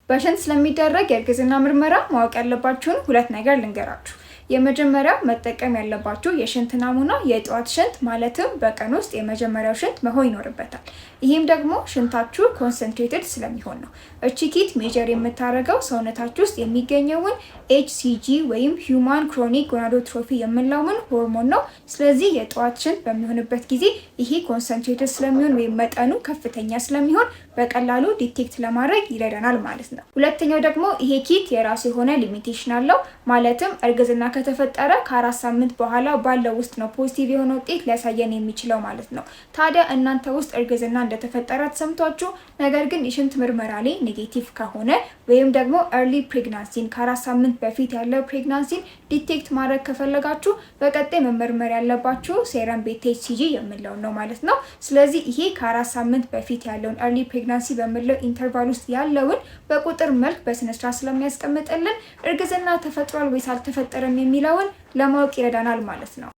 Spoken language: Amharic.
በሽንት ስለሚደረግ የእርግዝና ምርመራ ማወቅ ያለባችሁን ሁለት ነገር ልንገራችሁ። የመጀመሪያው መጠቀም ያለባችሁ የሽንት ናሙና የጠዋት ሽንት ማለትም በቀን ውስጥ የመጀመሪያው ሽንት መሆን ይኖርበታል። ይህም ደግሞ ሽንታችሁ concentrated ስለሚሆን ነው። እቺ kit measure የምታደርገው ሰውነታችሁ ውስጥ የሚገኘውን HCG ወይም human chorionic gonadotropin የምንለውን ሆርሞን ነው። ስለዚህ የጠዋት ሽንት በሚሆንበት ጊዜ ይሄ concentrated ስለሚሆን ወይም መጠኑ ከፍተኛ ስለሚሆን በቀላሉ detect ለማድረግ ይረዳናል ማለት ነው። ሁለተኛው ደግሞ ይሄ kit የራሱ የሆነ limitation አለው። ማለትም እርግዝና ከተፈጠረ ከ4 ሳምንት በኋላ ባለው ውስጥ ነው positive የሆነ ውጤት ሊያሳየን የሚችለው ማለት ነው። ታዲያ እናንተ ውስጥ እርግዝና እንደተፈጠረ ተሰምቷችሁ ነገር ግን የሽንት ምርመራ ላይ negative ከሆነ ወይም ደግሞ early pregnancy ን፣ ከ4 ሳምንት በፊት ያለው pregnancy ን detect ማድረግ ከፈለጋችሁ በቀጣይ መመርመር ያለባችሁ serum beta HCG የምንለውን ነው ማለት ነው። ስለዚህ ይሄ ከ4 ሳምንት በፊት ያለውን early pregnancy በምንለው interval ውስጥ ያለውን በቁጥር መልክ በስነስርዓት ስለሚያስቀምጥልን እርግዝና ተፈጥሯል ወይስ አልተፈጠረም የሚለውን ለማወቅ ይረዳናል ማለት ነው።